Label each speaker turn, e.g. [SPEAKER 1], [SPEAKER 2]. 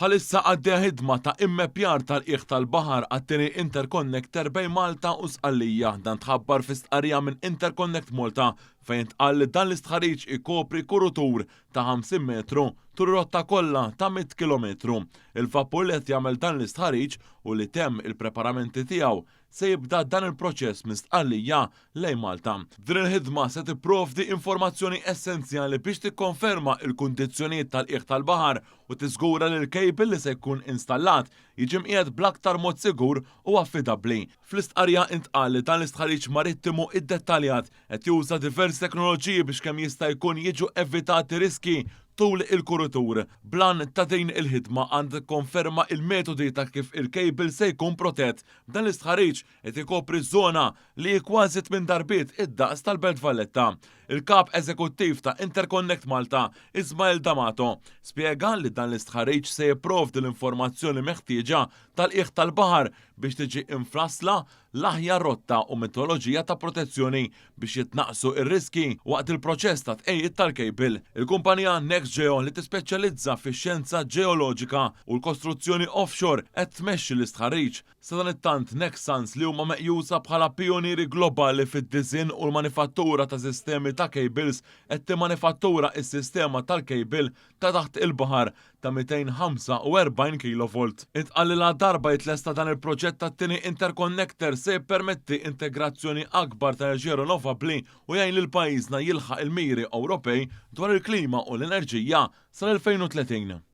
[SPEAKER 1] Bħalissa għaddejja ħidma ta' immeppjar tal-qiegħ tal-baħar għat-tieni interconnector bejn Malta u Sqallija. Dan tħabbar fi stqarrija minn Interconnect Malta fejn ntqal li dan l-istħarriġ ikopri kurutur ta' 50 metru tul rotta kollha ta' 100 kilometru. Il-vapur li qed jagħmel dan l-istħarriġ u li temm il-preparamenti tiegħu se jibda dan il-proċess minn Sqallija lejn Malta. Din il-ħidma se tipprovdi informazzjoni essenzjali biex tikkonferma l-kundizzjonijiet tal-qiegħ tal-baħar u tiżgura li l-cable li se jkun installat jiġi mqiegħed bl-aktar mod sigur u affidabbli. Fl-istqarrija intqal li dan l-istħarriġ marittimu iddettaljat qed juża diversi teknoloġiji biex kemm jista' jkun jiġu evitati riskji tul il-kuritur. Bl-għan ta' din il-ħidma għandha tikkonferma il-metodi ta' kif il-cable se jkun protett. Dan l-istħarriġ qed ikopri żona li hi kważi tminn darbiet id-daqs tal-Belt Valletta. Il-Kap Eżekuttiv ta' Interconnect Malta, Ismael D'Amato, spjega li dan l-istħarriġ se jipprovdi l-informazzjoni meħtieġa tal-qiegħ tal-baħar biex tiġi imfassla l-aħjar rotta u metodoloġija ta' protezzjoni biex jitnaqqsu r-riskji waqt il-proċess ta' tqegħid tal-cable. Il-kumpanija NextGeo li tispeċjalizza fix-xjenza ġeoloġika u l-kostruzzjoni offshore qed tmexxi l-istħarriġ. Sadanittant Nexans li huma meqjusa bħala pijunieri globali fid-disinn u l-manifattura ta' sistemi ta' cables qed timmanifattura s-sistema tal-cable ta' taħt il-baħar ta' 245 kilovolt. Intqal li ladarba jitlesta dan il-proġett tat-tieni interconnector se jippermetti integrazzjoni akbar ta' enerġija rinnovabbli u jgħin lil pajjiżna jilħaq il-miri Ewropej dwar il-klima u l-enerġija sal-2030.